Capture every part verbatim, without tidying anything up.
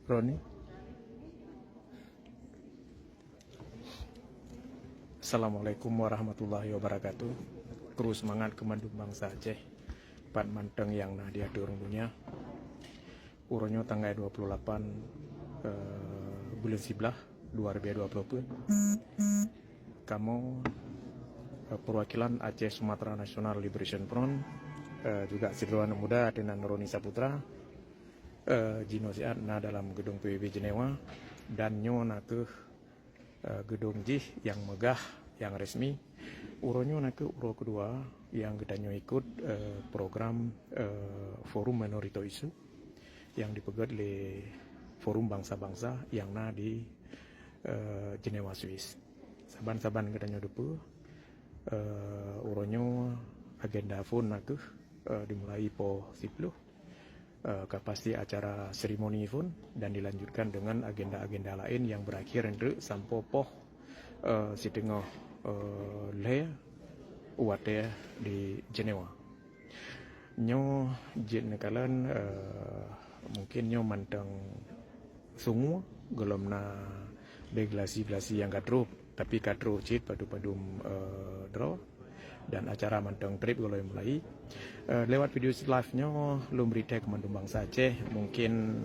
Roni. Assalamualaikum warahmatullahi wabarakatuh. Kru seumangat keu mandum bansa Aceh, pat mantong nyang na di ateueh rhueng donya. Uroe nyoe tanggai dua puluh lapan, eh, buleuen siblaih, dua ribèe dua puluh peuet. Kamoe, eh, peuwakilan Aceh Sumatra National Liberation Front, eh, juga sidroe aneuk muda ateueh nan Roni Saputra, eh, jinoe siat na dalam geudong P B B Jenewa, dan nyoe na kheueh, eh, geudong jih nyang meugah, nyang resmi. Uroe nyoe na kheueh uroe keudua nyang geutanyoe ikot, eh, program, eh, Forum Minority Issue nyang dipeugèt lé Forum Bansa-Bansa nyang na di, eh, Jenewa, Swiss. Saban-saban geutanyoe dupeue, eh, uroe nyoe agenda phôn na kheueh, eh, dimulai poh siploh, eh, ka pasti acara seremoni phôn dan dilanjutkan dengan agenda-agenda laén nyang berakhir eunteuk sampoe poh, eh, siteungoh, eh, lhèe watèe di Jenewa. Nyoe jeuet neukalon, eh, mungkin nyoe mantong sungue, gohlom na deglasi-glasi nyang ka troh, tapi ka troh cit padum-padum, eh, droe. Dan acara mantong trép gohlom mulai. Eh, lewat video live nyoe, lôn bri teuh keu mandum bansa Aceh, mungkin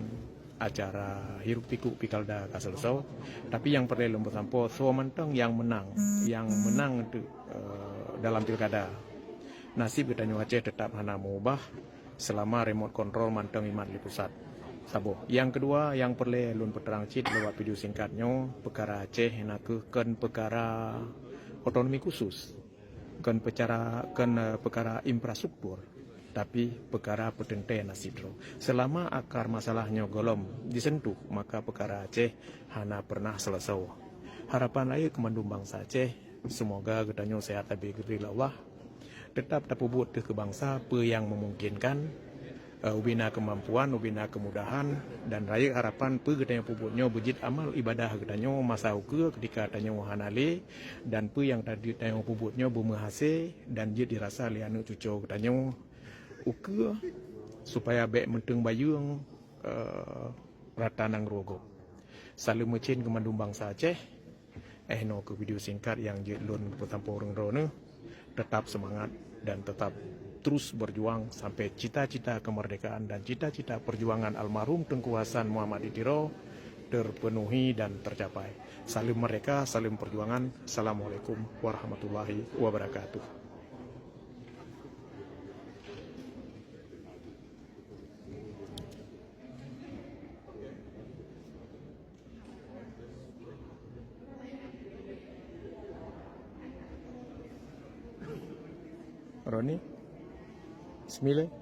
acara hiruk pikuk pilkada ka seuleusoe. Tapi nyang peureulèe lôn peusampoe, soe mantong nyang meunang, nyang meunang tu, eh, dalam pilkada. Nasib geutanyoe Aceh teutap hana meubah seulama remote control mantong jimat lé pusat. Saboh. Nyang keudua, nyang peureulèe lôn peuteurang cit lewat video singkat nyoe, peukara Aceh na kheueh kon peukara otonomi khusus, kon peucara, kon, eh, peukara infrastruktur, tapi peukara peuteuntèe nasib droe. Seulama akar masalah nyoe gohlom jiseuntuh, maka peukara Aceh hana peureunah seuleusoe. Harapan rayeuk keu mandum bansa Aceh, seumoga geutanyoe seuhat habéh geubri lé Allah. Teutap tapeubuet teuh keu bansa peue nyang meumungkinkan, eh, ubena keumampuan, ubena keumudahan, dan rayeuk harapan peue geutanyoe peubuet nyoe beujeuet amal ibadah geutanyoe masa ukeue keutika tanyoe hana lé, dan peue nyang ta-, tanyoe peubuet nyoe beumeuhasé dan jeuet dirasa lé aneuk cucoe geutanyoe ukeue, supaya bèk meuteung bayeueng, eh, rata nanggroe gob. Saleuem meucén keu mandum bansa Aceh. Eh, nyoe keuh video singkat nyang jeuet lôn peusampoe ureueng droeneuh. Tetap semangat dan tetap terus berjuang sampai cita-cita kemerdekaan dan cita-cita perjuangan almarhum Teungku Hasan Muhammad di Tiro terpenuhi dan tercapai. Saleuem merdeka, saleuem perjuangan. Assalamualaikum warahmatullahi wabarakatuh. Roni, Smile.